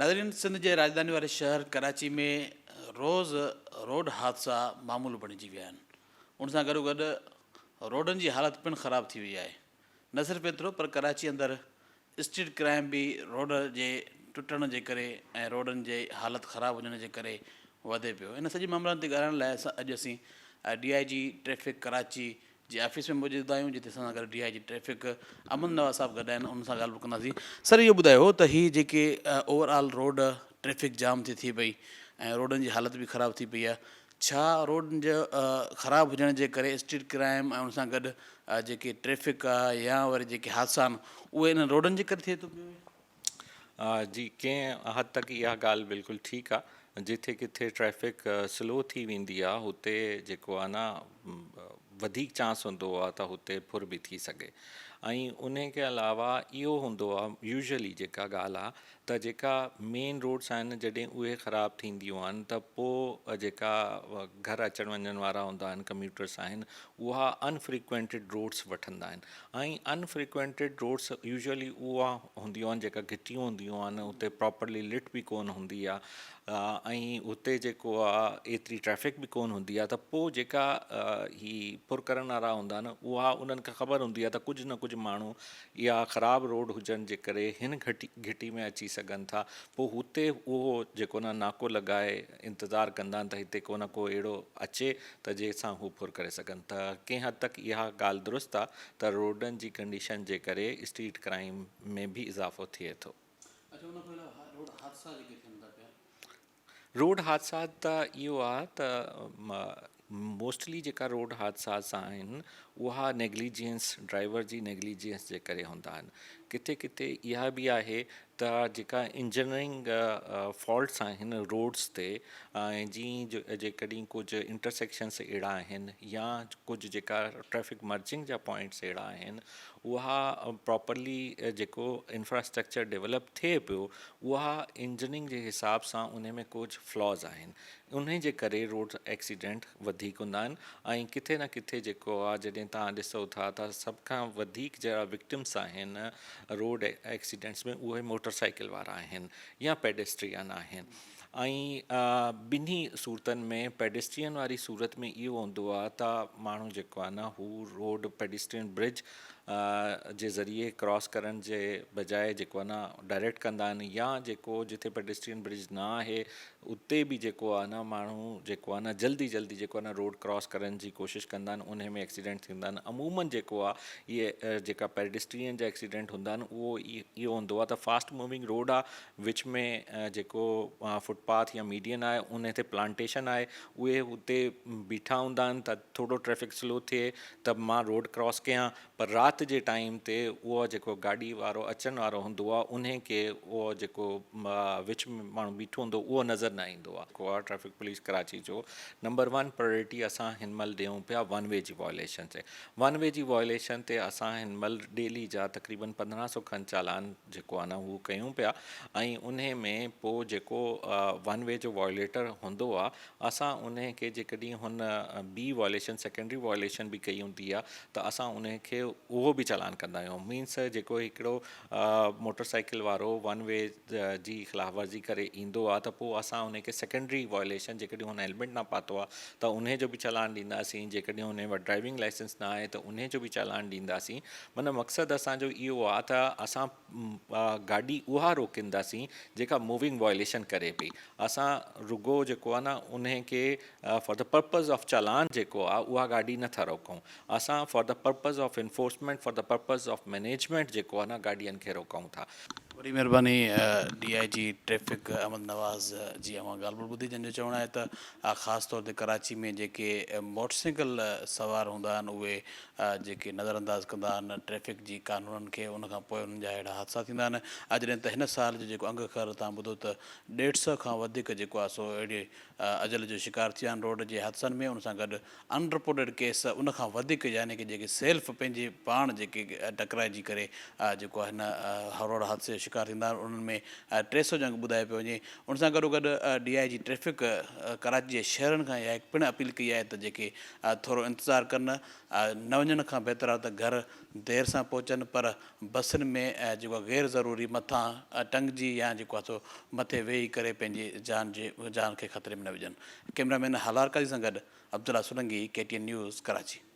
ناظرين سنڌ جي راڄڌاني واري شهر ڪراچي ۾ روز روڊ حادثا معمول بڻجي ويا آهن ان سان گڏو گڏ روڊن جي حالت پڻ خراب ٿي وئي آهي نه صرف ايترو پر ڪراچي اندر اسٽريٽ ڪرائم به روڊ جي ٽٽڻ جي ڪري ۽ روڊن جي حالت خراب هجڻ جي ڪري وڌي پيو. ان سڄي مامرن تي ڳالهائڻ لاء اڄ اسين ڊي I جي ٽريفڪ ڪراچي جي آفيس ۾ موجود آهيون جتي اسان سان گڏ D I G traffic Aman Nawaz صاحب گڏ آهن انهن سان ڳالهه ٻولهه ڪنداسين. سر اهو ٻڌايو ته هي جيڪي over all road traffic jam ٿي ٿئي پئي ۽ روڊن جي حالت به خراب ٿي پئي آهي ڇا روڊن جي خراب هجڻ جي ڪري اسٽريٽ ڪرائم ۽ ان سان گڏ جيڪي ٽريفڪ آ يا وري جيڪي حادثا آهن اهي انهن روڊن جي ڪري ٿئي ٿو پيو؟ جي ڪنهن حد تڪ اها ڳالهه بلڪل ٺيڪ آ جٿي ڪٿي ٽريفڪ سلو ٿي ويندي آ هتي جيڪو آ نه وڌيڪ چانس هوندو آ ته هتي ڦر به ٿي سگهي ۽ انهي کي علاوه اهو هوندو آ يوزلي جيڪا ڳالهه آ ته جيڪا مين روڊس آهن جڏهن اهي خراب ٿينديون آهن ته پوء جيڪا گهر اچڻ وڃڻ وارا هوندا آهن ڪميوٽرس آهن اها ان فريڪوينٽيڊ روڊس وٺندا آهن ۽ ان فريڪوينٽيڊ روڊس يوزلي اها هونديون آهن جيڪا گهٽيون هونديون آهن اتي پراپرلي لٽ به ڪونه هوندي آهي ۽ اتي جيڪو آهي ايتري ٽريفڪ به ڪونه هوندي آهي ته پوء جيڪا هي ڦر ڪرڻ وارا هوندا آهن اها انهن کي خبر هوندي آهي ته ڪجهه نه ڪجهه ماڻهو يا خراب روڊ هجڻ جي ڪري هن گهٽي گهٽي ۾ اچي سگهن ٿا پوء هتي اهو جيڪو نه ناڪو لڳائي انتظار ڪندا آهن ته هتي ڪو نه ڪو اهڙو اچي ته جنهن سان هو ڦر ڪري سگهن ته ڪنهن حد تڪ اها ڳالهه درست آهي ته روڊن جي ڪنڊيشن جي ڪري اسٽريٽ ڪرائيم ۾ به اضافو ٿئي ٿو. اڇا ان کان علاوه روڊ حادثا جيڪي ٿين ٿا پيا. روڊ حادثا ته اهو آ ته موسٽلي جيڪا روڊ حادثا آهن اها نيگليجنس ڊرائيور جي نيگليجنس جي ڪري هوندا آهن ڪٿي ڪٿي اها به آهي ته جيڪا انجنيئرنگ فالٽس آهن روڊس تي ۽ جي جيڪڏهن ڪجهه انٽرسيڪشنس اهڙا آهن يا ڪجهه جيڪا ٽريفڪ مرجنگ جا پوائنٽس اهڙا آهن اها پراپرلي جيڪو انفراسٽرڪچر ڊيولپ ٿئي پيو اها انجننگ جي حساب سان انهي ۾ ڪجهه فلاز آهن انهي جي ڪري روڊ ايڪسيڊنٽ وڌيڪ هوندا آهن ۽ ڪٿي نه ڪٿي جيڪو آهي جڏهن توهان ڏسو ٿا ته سڀ کان وڌيڪ جهڙا وڪٽمس آهن روڊ ايڪسيڊنٽس ۾ اهي موٽر سائيڪل وارا آهن يا پيڊسٽرين آهن ۽ ٻنهي صورتن ۾ پيڊسٽرين واري صورت ۾ اهو هوندو آهي ته ماڻهو جيڪو آهي نه هو روڊ پيڊسٽرين برج جي ذريعي ڪراس ڪرڻ جي بجاء جيڪو آهي نه ڊائريڪٽ ڪندا آهن يا جيڪو جتي پيڊسٽرين برج نه آهي اتي به جيڪو آهي نه ماڻهو جيڪو آهي نه جلدي جلدي جيڪو آهي نه روڊ ڪراس ڪرڻ جي ڪوشش ڪندا آهن انهي ۾ ايڪسيڊنٽ ٿيندا آهن عمومن جيڪو آهي اهي جيڪا پيڊسٽرين جا ايڪسيڊنٽ هوندا آهن اهو اهو هوندو آهي ته فاسٽ موونگ روڊ آهي وچ ۾ جيڪو فٽ پاٿ يا ميڊين آهي انهي تي پلانٽيشن آهي اهي اتي بيٺا هوندا آهن ته ٿورو ٽريفڪ سلو ٿئي ته مان روڊ ڪراس ڪيان پر رات جي ٽائيم تي اهو جيڪو گاڏي وارو اچڻ وارو هوندو آهي انهي کي اهو جيڪو وچ ۾ ماڻهو بيٺو هوندو اهو نظر نه ايندو آهي. ڪو آهي ٽريفڪ پوليس ڪراچي جو نمبر ون پرائرٽي اسان هن مهل ڏيون پيا ون وي جي وائليشن تي ون وي جي وائليشن تي اسان هن مهل ڊيلي جا تقريبن 15 سو کن چالان جيڪو آهي نه هو ڪيون پيا ۽ انهي ۾ پو جيڪو ون وي جو وائليٽر هوندو آهي اسان انهي کي جيڪڏهن هن ٻي وائليشن سيڪنڊري وائليشن به ڪئي هوندي آهي ته اسان انهي کي اهو به چالان ڪندا آهيون مينس جيڪو هڪڙو موٽر سائيڪل وارو ون وي جي خلاف ورزي ڪري ايندو آهي ته پوء اسان انهي کي سيڪنڊري وائليشن جيڪڏهن هن هيلميٽ نه پاتو آهي ته انهي جو به چالان ڏينداسين جيڪڏهن انهي وٽ ڊرائيونگ لائسنس نه آهي ته انهي جو به چالان ڏينداسين معنيٰ مقصد اسان جو اهو آهي ته اسان گاڏي اها روڪينداسين جيڪا موونگ وائليشن ڪري پئي اسان رڳو جيڪو آهي نه انهي کي for the purpose of challan جيڪو آهي اها گاڏي نه ٿا روڪون اسان for the purpose of enforcement for the purpose of management جيڪو آهي نه گاڏين کي روڪون ٿا. وڏي مھرباني D I G traffic Ahmed Nawaz جي اوھان ڳالھ ٻولھ ٻڌي جنھن جو چوڻ آھي ته خاص طور تي ڪراچي ۾ جيڪي موٽرسائيڪل سوار ھوندا آھن اھي جيڪي نظر انداز ڪندا آھن ٽريفڪ جي قانونن کي ان کان پوء انھن جا اھڙا حادثا ٿيندا آھن جڏھن ته ھن سال جو جيڪو انگ اکر تان ٻڌو ته ڏيڍ سئو کان وڌيڪ جيڪو آهي سو اهڙي اجل جو شڪار ٿي ويا آهن روڊ جي حادثن ۾ ان سان گڏ ان رپورٽيڊ ڪيس ان کان وڌيڪ يعني ڪي جيڪي سيلف پنهنجي پاڻ جيڪي ٽڪرائجي ڪري جيڪو آهي هن روڊ حادثي جو شڪار ٿيندا آهن انهن ۾ 300 جو انگ ٻڌايو پيو وڃي. ان سان گڏوگڏ ڊي I جي ٽريفڪ ڪراچي جي شهرين کان اها پڻ اپيل ڪئي آهي ته جيڪي ٿورو انتظار ڪن نه وڃڻ کان بهتر آهي ته گهر دير سان پهچن پر بسن ۾ جيڪو آهي غير ضروري مٿان ٽنگجي يا جيڪو آهي سو مٿي ويهي ڪري پنهنجي جان جي جان کي خطري ۾ نه وجهن. ڪئميرا مين هالار قاضي سان گڏ Abdullah Solangi, K T N news, Karachi.